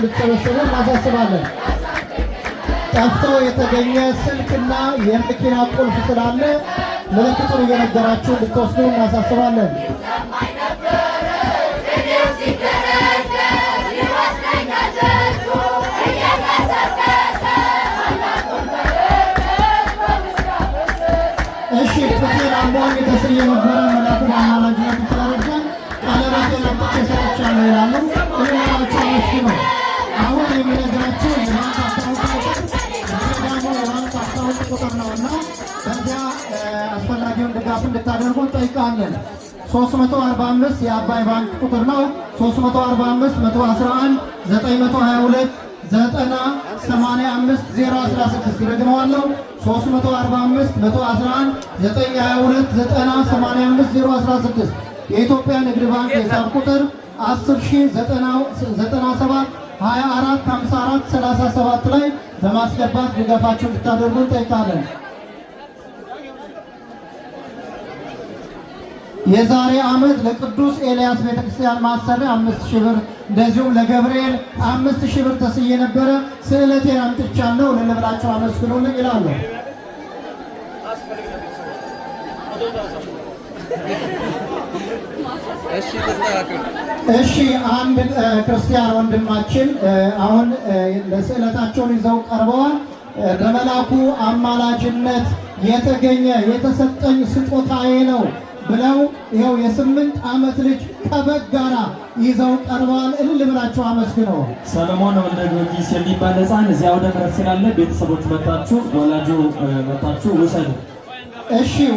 እንድትሰበሰቡ እናሳስባለን። ጠፍቶ የተገኘ ስልክና የመኪና ቁልፍ ስላለ ምልክቱን እየነገራችሁ እንድትወስዱ እናሳስባለን። እሺ፣ ጡቴን አሞኝ ተስዬ ነበረ። መላኩ በአማላጅነቱ ስለረዳኝ ቀለበቴን አምጥቼ ሰጥቻለሁ ይላሉ። እልላቸው አመስግኑ። አሁን የሚነግራቸው የባንክ account ቁጥር፣ የገዳሙ የባንክ account ቁጥር ነውና በዚያ አስፈላጊውን ድጋፍ እንድታደርጉ እንጠይቃለን። 345 የአባይ ባንክ ቁጥር ነው። 345 111 922 90 85 016። ደግመዋለሁ። 345 111 922 90 85 016። የኢትዮጵያ ንግድ ባንክ የሂሳብ ቁጥር 10,097 24 54 37 ላይ በማስገባት ድጋፋችሁ እንድታደርጉ እንጠይቃለን። የዛሬ ዓመት ለቅዱስ ኤልያስ ቤተክርስቲያን ማሰሪያ 5,000 ብር፣ እንደዚሁም ለገብርኤል 5,000 ብር ተስዬ ነበረ። ስዕለቴን አምጥቻለሁ፣ እልል ብላችሁ አመስግኑልኝ ይላሉ። እሺ፣ አንድ ክርስቲያን ወንድማችን አሁን ለስዕለታቸውን ይዘው ቀርበዋል። በመላኩ አማላጅነት የተገኘ የተሰጠኝ ስጦታዬ ነው ብለው ይኸው የ8 ዓመት ልጅ ከበግ ጋራ ይዘው ቀርበዋል። እልል ብላችሁ አመስግነው። ሰለሞን ወልደ ጊዮርጊስ የሚባል ሕፃን እዚያ አውደ ምሕረት ስላለ ቤተሰቦች መጣችሁ፣ ወላጁ መጣችሁ ውሰዱ። እሺ።